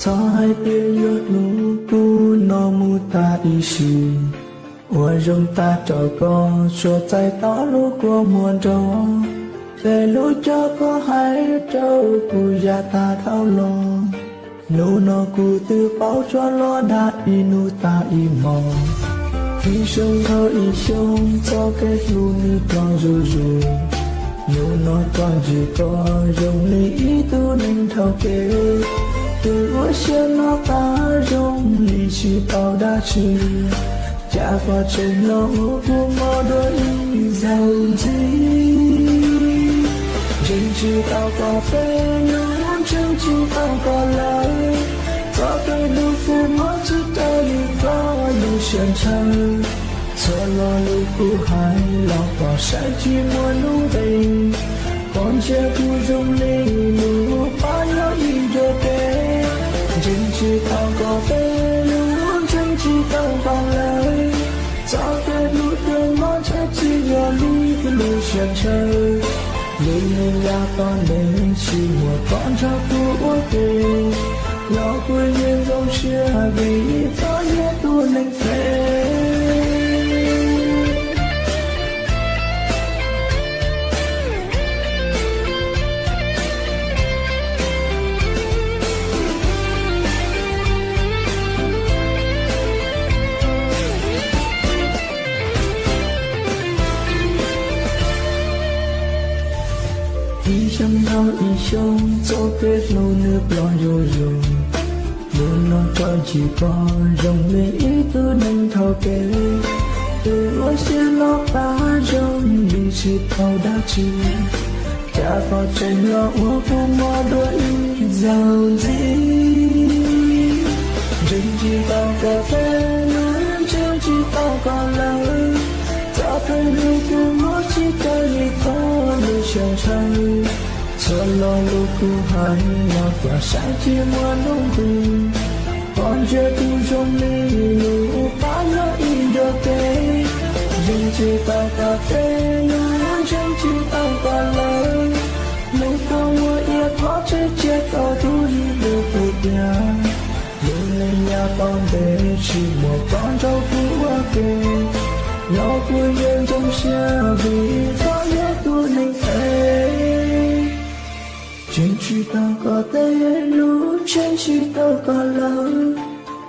Txhob hais tias yuav hlub kuv no mus tag ib sim, ua zoo tag rau koj tsuas txais tau lub kua muag nrog. Tej lus coj koj hais rau kuv yav tag dhau los, hnub no kuv twb paub tsuas los dag ib hnub tag ib hmos. Ib xyoo dhau ib xyoo txoj kev hlub nws ploj zuj zus, hnub no koj ntsib kuv zoo li ib tug neeg dhau kev. Tus uas siab loj tas zoo li tsis tau dab tsi, cas koj tseem los ua kuv mob dua ib zaug ntxiv. Ntseeg tsis tau koj tej lus, ntseeg tsis tau koj lawm, txoj kev hlub kuv muab tsis raws li koj lub siab ntshaw. Txhua lo lus kuv hais los koj saib tsis muaj hnub nqis, koj ntsia kuv zoo li lub paj nyob ib nruab kev. Ntseeg tsis tau koj tej lus, ntseeg tsis tau koj lawm, txoj kev hlub twb mob ntshe tsis yog li kuv lub siab ntshaw. Lub neej yav tom ntej tsis muaj koj nrog kuv ua ke, los kuv yeej zoo siab vim koj yog tus neeg phem. Ib xyoo dhau ib xyoo txoj kev hlub nws ploj zuj zus, hnub no koj ntsib kuv zoo li ib tug neeg dhau kev. Tus uas siab loj tas zoo li tsis tau dab tsi, cas koj tseem los ua kuv mob dua ib zaug ntxiv. Ntseeg tsis tau koj tej lus, ntseeg tsis tau koj lawm, txoj kev hlub kuv muab tsis raws li koj lub siab ntshaw. Txhua lo lus kuv hais los koj saib tsis muaj hnub nqis, koj ntsia kuv zoo li lub paj nyob ib nruab kev. Ntseeg tsis tau koj tej lus, ntseeg tsis tau koj lawm, hnub koj ua ib qho tseem cia tau tus hlub kuv tiag. Lub neej yav tom ntej tsis muaj koj nrog kuv ua ke, los kuv yeej zoo siab vim koj yog tus neeg phem. Ntseeg tsis tau koj tej lus, ntseeg tsis tau koj lawm,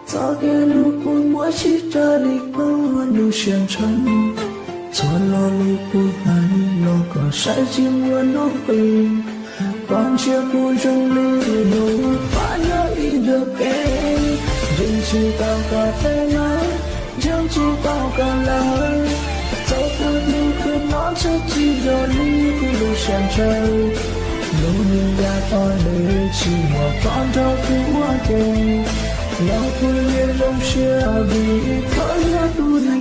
txoj kev hlub kuv muab tsis raws li koj lub siab ntshaw. Txhua lo lus kuv hais los koj saib tsis muaj hnub nqis, koj ntsia kuv zoo li lub paj nyob ib nruab kev. Ntseeg tsis tau koj tej lus, ntseeg tsis tau koj lawm, txoj kev hlub kuv muab tsis raws li kuv lub siab ntshaw. Lub neej yav tom ntej tsis muaj koj nrog kuv ua ke, los kuv yeej zoo siab vim koj yog tus neeg